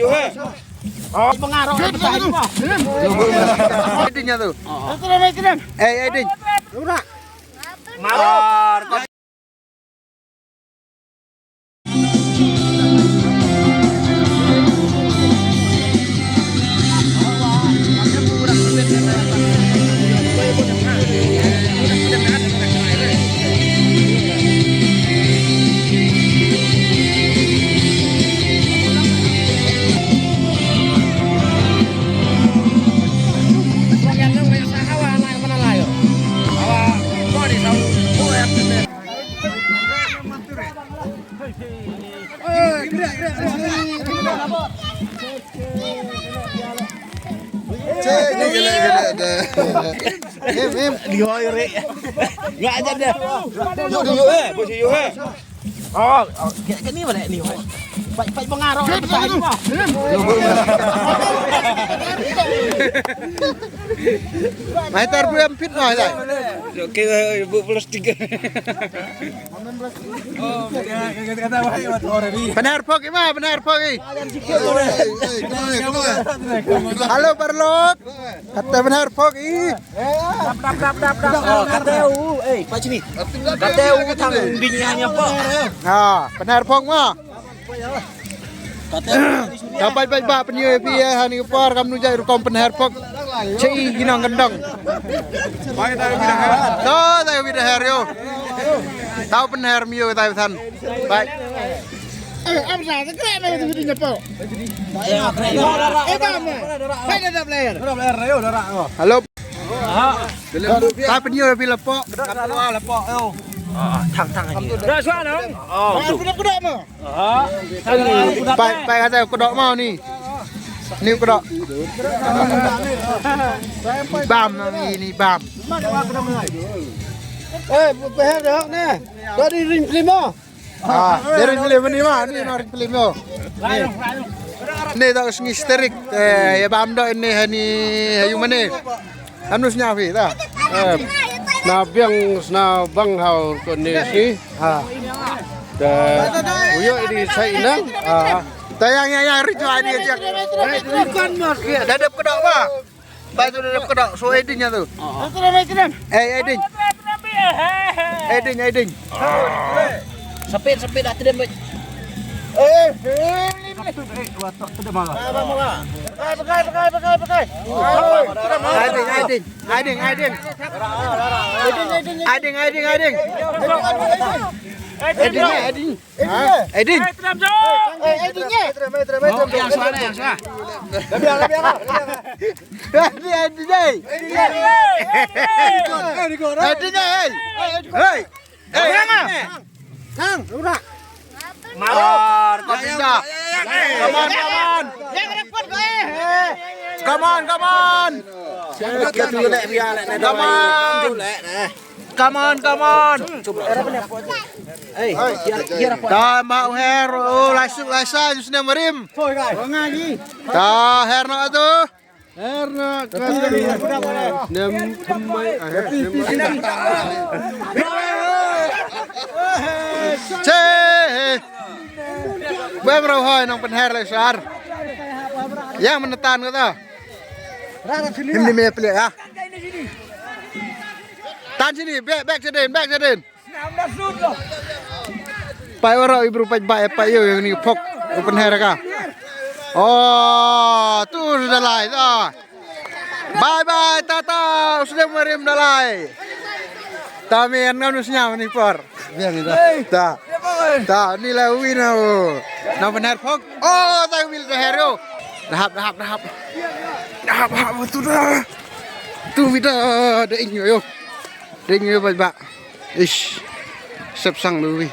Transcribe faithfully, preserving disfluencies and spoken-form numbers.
Yo, eh. Oh, pengaruh. Ding nya tu. Ei, ei, ding. Ura. Mar. Em, em. Di hoi re. Nga aja deh. Yo, yo, eh, bos yo, eh. Oh, oh, ke, ke ni mana ni, hoi. Pai, pai pengaruh. Mai tar bu em pit noi lai. Yo, ke, eh, bu plastik. Pynher phok i ma, pynher phok i. Halo, paralok. Kata pynher phok i. Dap, dap, dap, dap, dap. Kata u, eh, pa chini. Kata u thang bini hanya pa. Ha, pynher phok ma. Ka bai bai ba pynyoh phi ya hani por kam nu jai rukom pynher phok. Chi ginang gendang. Bai ta wi da her. Ta wi da her yo. Tau pynher mi yo ta than. Bai. Eh, am sa, ta kre na tu ni pa. Eh, ba ma. Bai da dap leher. Halo. Ta pynyoh phi la pok. Ka pynyoh la pok yo. Thang thang ni. Da swa nong. Oh, tu. Pai, pai kata kudok mau ni. Ni kudok. Bam ni, ni bam. Eh, pynher dok ne. Dari ring klima. Ah, dari ring klima ni ma, ni na ring klima. Ni. Ni tak sngi sterik, eh, ya bam dok ni, ni, ya mana. Anu sñiaw phi ta. Eh, na biang sna bang hau ko ni si. Ha. Da uyo ini sai inang. Ha. Ta yang, yang, yang ri jua ni aja. Da dep kudok ba. Ba tu da dep kudok. So edin ya tu. Eh, edin. Edin, edin. Sapit, sapit dah tedem. Eh, eh. Pakai, pakai, pakai, pakai. Edin, edin. Aiding, Aiding. Aiding, Aiding, Aiding. Aiding, Aiding. Ha? Aiding. Eh, Aiding, eh. Aiding, Aiding, eh. Aiding, eh. Hey. Hey. Hang, ura. Mar, kau pindah. Come on, come on. Come on, come on. Come on. Come on, come on. Hey, ya, ya, apa? Dah mau her, oh, langsung, langsung, Snem Marim. Dah her no tu. Her na ka nem thymmai, ah, her nem. Che. Bem rau hoi nong pynher le sar. Yang menetan kata. Him ni me pele, ah. Tan sini, back, back sedin, back sedin. Pai waro i bru pai bai pai yo ni phok u pynher ka. Oh, tu da lai ta. Bye bye, tata, u Snem Marim da lai. Ta mi an ngam sñiaw ni por. Biang ida. Ta. Ta, ni la wi na o. Na pynher phok. Oh, ta wi da her yo. Dahap, dahap, dahap. Dahap, dahap, tu da. Tu wi da, da ing yo. Da ing yo bai ba. Ish. Sep sang lu wi.